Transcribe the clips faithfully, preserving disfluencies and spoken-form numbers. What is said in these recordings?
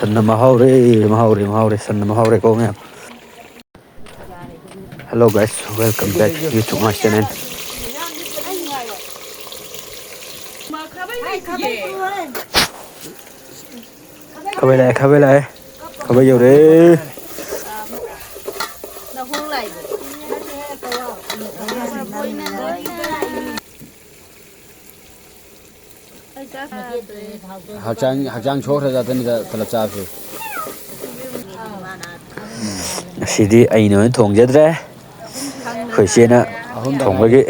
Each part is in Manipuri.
ꯁꯟꯅ ꯃꯍꯥꯎꯔꯦ, ꯃꯍꯥꯎꯔꯦ, ꯃꯍꯥꯎꯔꯦ, ꯁꯟꯅ ꯃꯍꯥꯎꯔꯦꯀꯣ ꯃꯌꯥꯝ꯫ Hello guys, welcome back YouTube my channel. ꯈꯥꯕꯩ ꯂꯥꯛꯑꯦ, ꯈꯥꯕꯩ ꯂꯥꯛꯑꯦ, ꯈꯥꯕꯩ ꯌꯧꯔꯦ꯫ ꯍꯛꯆꯥꯡ, ꯍꯛꯆꯥꯡ ꯁꯣꯛꯈ꯭ꯔ ꯖꯥꯠꯇꯅꯤꯗ ꯇꯂꯞ ꯆꯥꯕꯁꯦ꯫ ꯉꯁꯤꯗꯤ ꯑꯩꯅ ꯑꯣꯏꯅ ꯊꯣꯡꯖꯗ꯭ꯔꯦ꯫ ꯑꯩꯈꯣꯏ ꯏꯆꯦꯅ ꯑꯍꯨꯝꯗ ꯊꯣꯡꯕꯒꯤ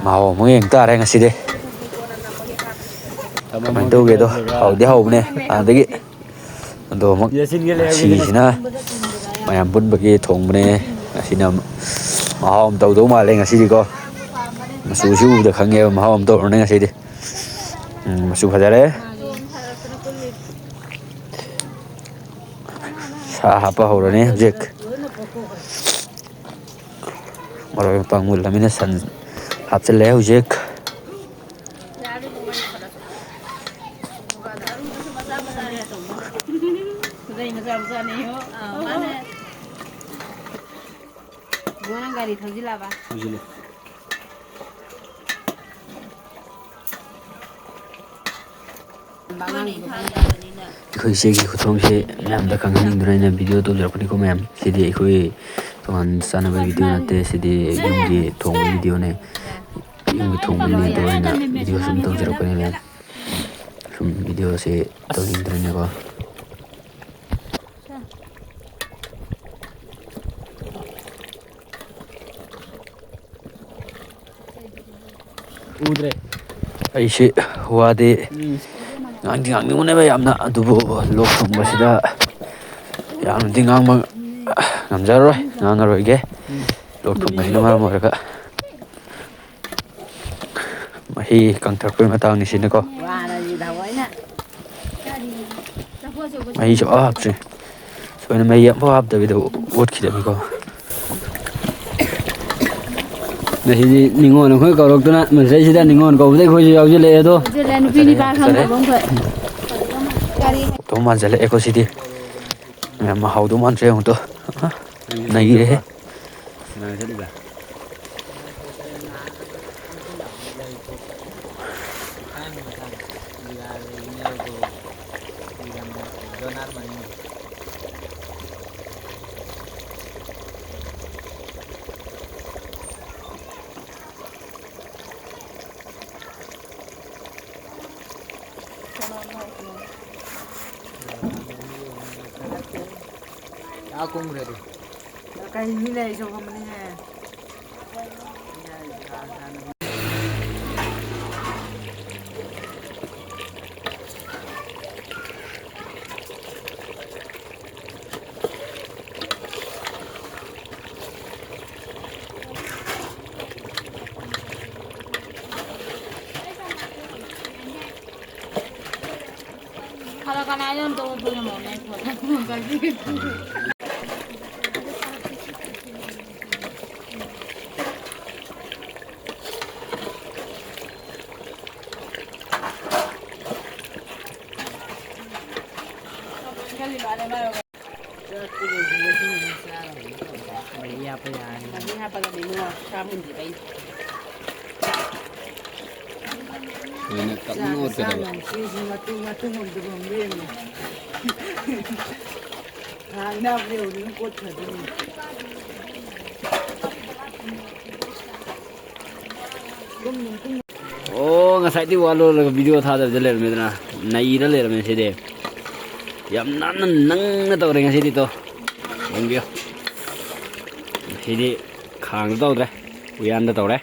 ꯃꯍꯥꯎ ꯑꯃꯨꯛ ꯌꯦꯡ ꯇꯥꯔꯦ ꯉꯁꯤꯗꯤ꯫ ꯀꯃꯥꯏꯅ ꯇꯧꯒꯦꯗꯣ? ꯍꯥꯎꯗꯤ ꯍꯥꯎꯕꯅꯦ ꯑꯗꯒꯤ꯫ ꯑꯗꯣ ꯑꯃꯨꯛ ꯌꯦꯁꯤꯟꯒꯦ ꯂꯩꯍꯧꯒꯦ꯫ ꯉꯁꯤꯁꯤꯅ ꯃꯌꯥꯝ ꯄꯨꯟꯕꯒꯤ ꯊꯣꯡꯕꯅꯦ꯫ ꯉꯁꯤꯅ ꯃꯍꯥꯎ ꯑꯃ ꯇꯧꯗꯧ ꯃꯥꯜꯂꯦ ꯉꯁꯤꯗꯤꯀꯣ꯫ ꯃꯆꯨꯁꯤ ꯎꯕꯗ ꯈꯪꯉꯦꯕ ꯃꯍꯥꯎ ꯑꯃ ꯇꯧꯔꯅꯤ ꯉꯁꯤꯗꯤ꯫ ꯎꯝ, ꯃꯆꯨ ꯐꯖꯔꯦ꯫ ꯁꯥ ꯍꯥꯞꯄ ꯍꯧꯔꯅꯤ ꯍꯧꯖꯤꯛ꯫ ꯃꯔꯣꯏ ꯃꯄꯥꯡ ꯃꯨꯜꯂꯃꯤꯅ ꯁꯟ ꯍꯥꯞꯆꯤꯜꯂꯦ ꯍꯧꯖꯤꯛ꯫ ꯈꯨꯗꯩ ꯃꯆꯥ ꯃꯆꯥꯅꯦꯌꯣ꯫ ꯑꯥ, ꯃꯥꯅꯦ꯫ ꯏꯕꯨꯡꯉꯣ, ꯅꯪ ꯒꯥꯔꯤ ꯊꯧꯖꯤꯜꯂꯕ? ꯊꯧꯖꯤꯜꯂꯦ꯫ ꯑꯩꯈꯣꯏ ꯏꯆꯦꯒꯤ ꯈꯨꯊꯣꯡꯁꯦ ꯃꯌꯥꯝꯗ ꯈꯪꯍꯟꯅꯤꯡꯗꯨꯅ ꯑꯩꯅ ꯚꯤꯗꯤꯑꯣ ꯇꯧꯖꯔꯛꯄꯅꯤꯀꯣ ꯃꯌꯥꯝ꯫ ꯁꯤꯗꯤ ꯑꯩꯈꯣꯏ ꯇꯣꯉꯥꯟ ꯆꯥꯅꯕ ꯚꯤꯗꯤꯑꯣ ꯅꯠꯇꯦ, ꯁꯤꯗꯤ ꯌꯨꯝꯒꯤ ꯊꯣꯡꯕꯒꯤ ꯚꯤꯗꯤꯑꯣꯅꯦ꯫ ꯌꯨꯝꯒꯤ ꯊꯣꯡꯕꯅꯦ ꯑꯗꯣ ꯑꯩꯅ ꯚꯤꯗꯤꯑꯣ ꯁꯨꯝ ꯇꯧꯖꯔꯛꯄꯅꯦ ꯃꯌꯥꯝ꯫ ꯁꯨꯝ ꯚꯤꯗꯤꯑꯣꯁꯦ ꯇꯧꯅꯤꯡꯗ꯭ꯔꯦꯅꯦꯀꯣ꯫ ꯎꯗ꯭ꯔꯦ꯫ ꯑꯩꯁꯤ ꯋꯥꯗꯤ ꯎꯝ꯫ ꯉꯥꯡꯗꯤ ꯉꯥꯡꯅꯤꯡꯕꯅꯦꯕ ꯌꯥꯝꯅ, ꯑꯗꯨꯕꯨ ꯂꯣꯛ ꯊꯨꯡꯕꯁꯤꯗ ꯌꯥꯝꯅꯗꯤ ꯉꯥꯡꯕ ꯉꯝꯖꯔꯔꯣꯏ, ꯉꯥꯡꯉꯔꯣꯏꯒꯦ꯫ ꯎꯝ꯫ ꯂꯣꯛ ꯊꯨꯡꯕꯁꯤꯅ ꯃꯔꯝ ꯑꯣꯏꯔꯒ꯫ ꯃꯍꯤ ꯀꯪꯊꯔꯛꯄꯒꯤ ꯃꯇꯥꯡꯅꯤ ꯁꯤꯅꯀꯣ꯫ ꯃꯍꯤ ꯁꯨꯡꯍꯥꯞ ꯍꯥꯞꯇ꯭ꯔꯤ꯫ ꯁꯨꯃꯥꯏꯅ ꯃꯍꯤ ꯑꯃꯐꯥꯎ ꯍꯥꯞꯇꯕꯤꯗ ꯑꯣꯠꯈꯤꯗꯕꯅꯤꯀꯣ꯫ ꯉꯁꯤꯗꯤ ꯅꯤꯉꯣꯜ ꯑꯩꯈꯣꯏ ꯀꯧꯔꯛꯇꯅ ꯃꯁꯤꯗꯩꯁꯤꯗ ꯅꯤꯉꯣꯜ ꯀꯧꯕꯗ ꯑꯩꯈꯣꯏꯁꯨ ꯌꯥꯎꯁꯤꯜꯂꯛꯑꯦ ꯑꯗꯣ꯫ ꯍꯧꯖꯤꯛ ꯅꯨꯄꯤ ꯅꯤꯄꯥ ꯈꯪꯗꯕ ꯑꯃꯈꯛ꯫ ꯇꯧ ꯃꯥꯟꯁꯤꯜꯂꯛꯑꯦꯀꯣ ꯁꯤꯗꯤ꯫ ꯃꯌꯥꯝ ꯍꯥꯎꯗꯧ ꯃꯥꯟꯗ꯭ꯔꯦ ꯑꯃꯨꯛꯇꯣ꯫ ꯅꯩꯔꯦꯍꯦ꯫ ꯀꯩꯅꯤꯅꯦ, ꯑꯩꯁꯨ ꯈꯪꯕꯅꯤꯅꯦ꯫ ꯂꯣꯏꯅ ꯀꯛꯅꯤꯡꯉꯣ ꯀꯩꯗꯧꯕ? ꯁꯤꯁꯤ ꯃꯇꯨꯝ ꯃꯇꯨꯝ ꯑꯝꯇ ꯄꯪꯂꯦꯝꯃꯦ꯫ ꯍꯥꯟꯅ ꯌꯥꯎꯕꯗ ꯌꯧꯗꯅ ꯀꯣꯠꯈ꯭ꯔꯗꯣꯏꯅꯤ꯫ ꯑꯣ, ꯉꯁꯥꯏꯗꯤ ꯋꯥ ꯂꯣꯜꯂꯒ ꯚꯤꯗꯤꯑꯣ ꯊꯥꯗꯕꯤꯗ ꯂꯩꯔꯝꯃꯦꯗꯅ, ꯅꯩꯔ ꯂꯩꯔꯝꯃꯦ ꯁꯤꯗꯤ꯫ ꯌꯥꯝ ꯅꯥꯟꯅ ꯅꯪꯅ ꯇꯧꯔꯦ ꯉꯁꯤꯗꯤ ꯇꯣ꯫ ꯌꯦꯡꯕꯤꯌꯨ꯫ ꯁꯤꯗꯤ ꯈꯥꯡꯗ ꯇꯧꯗ꯭ꯔꯦ, ꯎꯌꯥꯟꯗ ꯇꯧꯔꯦ꯫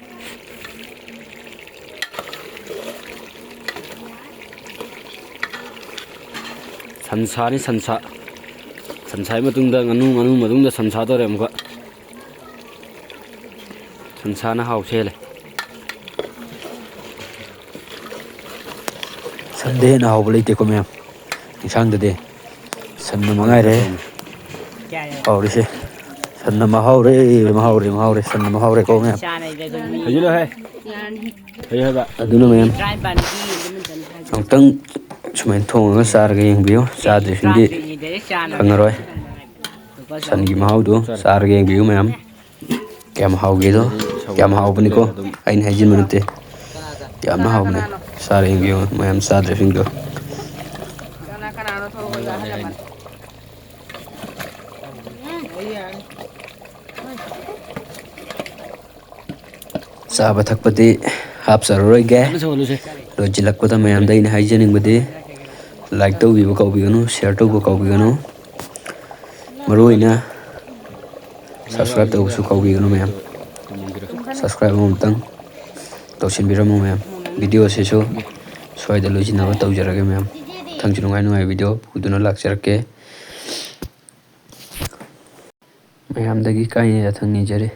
ꯁꯟꯁꯥꯅꯤ ꯁꯟꯁꯥ꯫ ꯁꯟꯁꯥꯒꯤ ꯃꯇꯨꯡꯗ ꯉꯥꯅꯨ, ꯉꯥꯅꯨ ꯃꯇꯨꯡꯗ ꯁꯟꯁꯥ ꯇꯧꯔꯦ ꯑꯃꯨꯛꯀ꯫ ꯁꯟꯁꯥꯅ ꯍꯥꯎꯁꯨ ꯍꯦꯜꯂꯦ꯫ ꯁꯟꯗ ꯍꯦꯟꯅ ꯍꯥꯎꯕ ꯂꯩꯇꯦꯀꯣ ꯃꯌꯥꯝ, ꯏꯟꯁꯥꯡꯗꯗꯤ꯫ ꯁꯟꯅ ꯃꯉꯥꯏꯔꯦ ꯍꯥꯎꯔꯤꯁꯦ꯫ ꯁꯟꯅ ꯃꯍꯥꯎꯔꯦ, ꯃꯍꯥꯎꯔꯦ, ꯃꯍꯥꯎꯔꯦ꯫ ꯁꯟꯅ ꯃꯍꯥꯎꯔꯦꯀꯣ ꯃꯌꯥꯝ꯫ ꯍꯥꯏꯖꯤꯜꯂꯣꯍꯦ꯫ ꯍꯩ ꯍꯥꯏꯕ꯫ ꯑꯗꯨꯅ ꯃꯌꯥꯝ ꯑꯃꯨꯛꯇꯪ ꯁꯨꯃꯥꯏꯅ ꯊꯣꯡꯉꯒ ꯆꯥꯔꯒ ꯌꯦꯡꯕꯤꯌꯨ, ꯆꯥꯗ꯭ꯔꯤꯁꯤꯡꯗꯤ ꯈꯪꯉꯔꯣꯏ꯫ ꯁꯟꯒꯤ ꯃꯍꯥꯎꯗꯣ ꯆꯥꯔꯒ ꯌꯦꯡꯕꯤꯌꯨ ꯃꯌꯥꯝ꯫ ꯀꯌꯥꯝ ꯍꯥꯎꯒꯦꯗꯣ, ꯀꯌꯥꯝ ꯍꯥꯎꯕꯅꯤꯀꯣ, ꯑꯩꯅ ꯍꯥꯏꯖꯤꯟꯕ ꯅꯠꯇꯦ꯫ ꯌꯥꯝꯅ ꯍꯥꯎꯕꯅꯦ꯫ ꯆꯥꯔ ꯌꯦꯡꯕꯤꯌꯨ ꯃꯌꯥꯝ, ꯆꯥꯗ꯭ꯔꯤꯁꯤꯡꯗꯣ꯫ ꯆꯥꯕ ꯊꯛꯄꯗꯤ ꯍꯥꯞꯆꯔꯔꯣꯏꯒꯦ꯫ ꯂꯣꯏꯁꯤꯜꯂꯛꯄꯗ ꯃꯌꯥꯝꯗ ꯑꯩꯅ ꯍꯥꯏꯖꯅꯤꯡꯕꯗꯤ, like ꯇꯧꯕꯤꯕ ꯀꯥꯎꯕꯤꯒꯅꯨ, share ꯇꯧꯕ ꯀꯥꯎꯕꯤꯒꯅꯨ, ꯃꯔꯨꯑꯣꯏꯅ subscribe ꯇꯧꯕꯁꯨ ꯀꯥꯎꯕꯤꯒꯅꯨ ꯃꯌꯥꯝ꯫ Subscribe ꯑꯃꯃꯝꯇꯪ ꯇꯧꯁꯤꯟꯕꯤꯔꯝꯃꯨ ꯃꯌꯥꯝ꯫ Video ꯑꯁꯤꯁꯨ ꯁ꯭ꯋꯥꯏꯗ ꯂꯣꯏꯁꯤꯟꯅꯕ ꯇꯧꯖꯔꯒꯦ ꯃꯌꯥꯝ꯫ ꯃꯊꯪꯁꯨ ꯅꯨꯡꯉꯥꯏ ꯅꯨꯡꯉꯥꯏꯕ video ꯄꯨꯗꯨꯅ ꯂꯥꯛꯆꯔꯛꯀꯦ꯫ ꯃꯌꯥꯝꯗꯒꯤ ꯀꯥꯏꯅ ꯌꯥꯊꯪ ꯅꯤꯖꯔꯤ꯫